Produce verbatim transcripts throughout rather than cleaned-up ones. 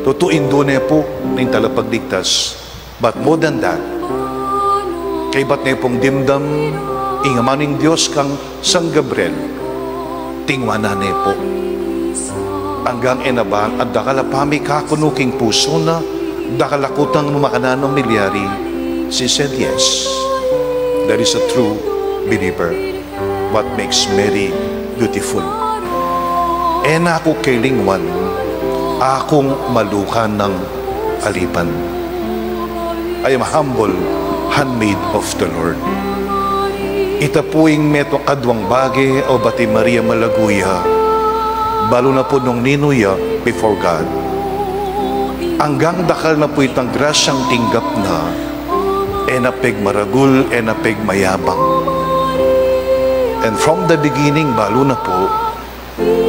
Tutu, Indu ne pu ning Talapagligtas, but more than that, kaybat ne pung dimdam ing Ama ning Dios kang San Gabriel, tingwa na ne pu. Anggang e na ba at dakal a pamikakunu king pusu na, dakal a kutang makanan a milyari, she said yes. That is a true believer. What makes Mary beautiful? E na ku kelingwan, akung maluka nang alipan. I am humble handmaid of the Lord. Ita pu ing metung a kaduang bage a ubat i Maria malagu ya, balu na pu nung ninu ya before God. Anggang dakal na pu itang grasyang tinggap na, e na pegmaragul, e na pegmayabang. And from the beginning, balu na pu,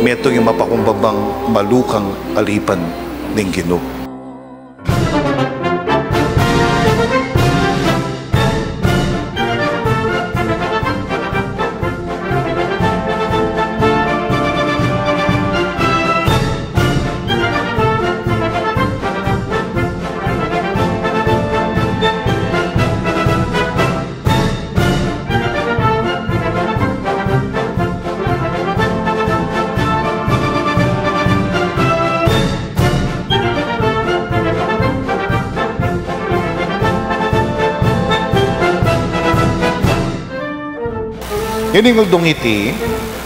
metung ing mapakumbabang malukang alipan ning Ginu. Ining uldung iti,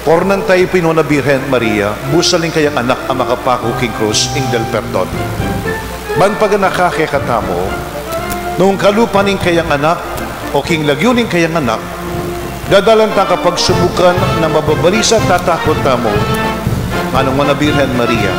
kornan tayu pu ning Nuan a Birhen Maria, busal ing kayang anak a makapaku king krus ing del perdon. Ban paganaka kekatamu, nung kalupa ning kayang anak, o king lagyu ning kayang anak, dadalan tang kapagsubukan na mababalisa, tatakut tamu. Ngana ning Nuan a Birhen Maria,